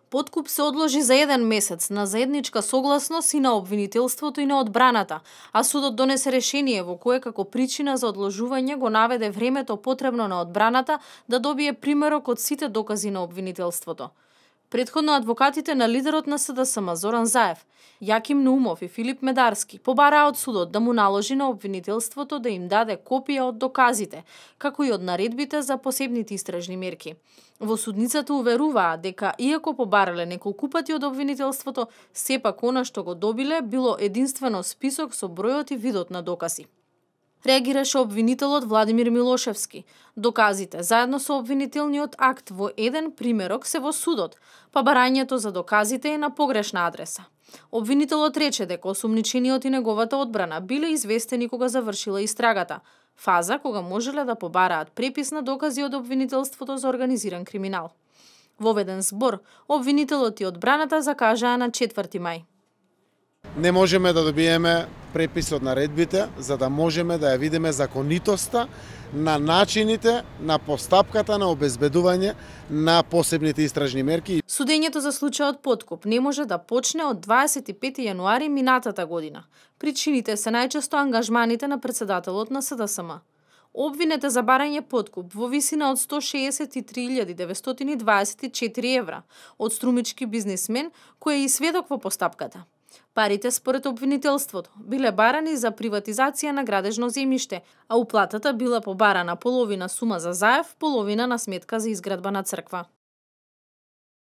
Подкуп се одложи за 1 месец на заедничка согласност и на обвинителството и на одбраната, а судот донесе решение во кое како причина за одложување го наведе времето потребно на одбраната да добие примерок од сите докази на обвинителството. Претходно адвокатите на лидерот на СДСМ Зоран Заев, Јаким Наумов и Филип Медарски побараа од судот да му наложи на обвинителството да им даде копија од доказите, како и од наредбите за посебните истражни мерки. Во судницата уверуваа дека иако побарале неколку пати од обвинителството, сепак она што го добиле било единствено список со бројот и видот на докази. Реагираше обвинителот Владимир Милошевски. Доказите, заедно со обвинителниот акт во еден примерок се во судот, па барањето за доказите е на погрешна адреса. Обвинителот рече дека осумничениот и неговата одбрана биле известени кога завршила истрагата, фаза кога можеле да побараат препис на докази од обвинителството за организиран криминал. Во веден збор, обвинителот и одбраната закажаа на 4 мај. Не можеме да добиеме препис од наредбите, за да можеме да ја видиме законитоста на начините на постапката на обезбедување на посебните истражни мерки. Судењето за случајот подкуп не може да почне од 25 јануари минатата година. Причините се најчесто ангажманите на председателот на СДСМ. Обвинете за барање подкуп во висина од 163.924 евра од струмички бизнисмен кој е и сведок во постапката. Парите, според обвинителството, биле барани за приватизација на градежно земјиште, а уплатата била побарана половина сума за Заев, половина на сметка за изградба на црква.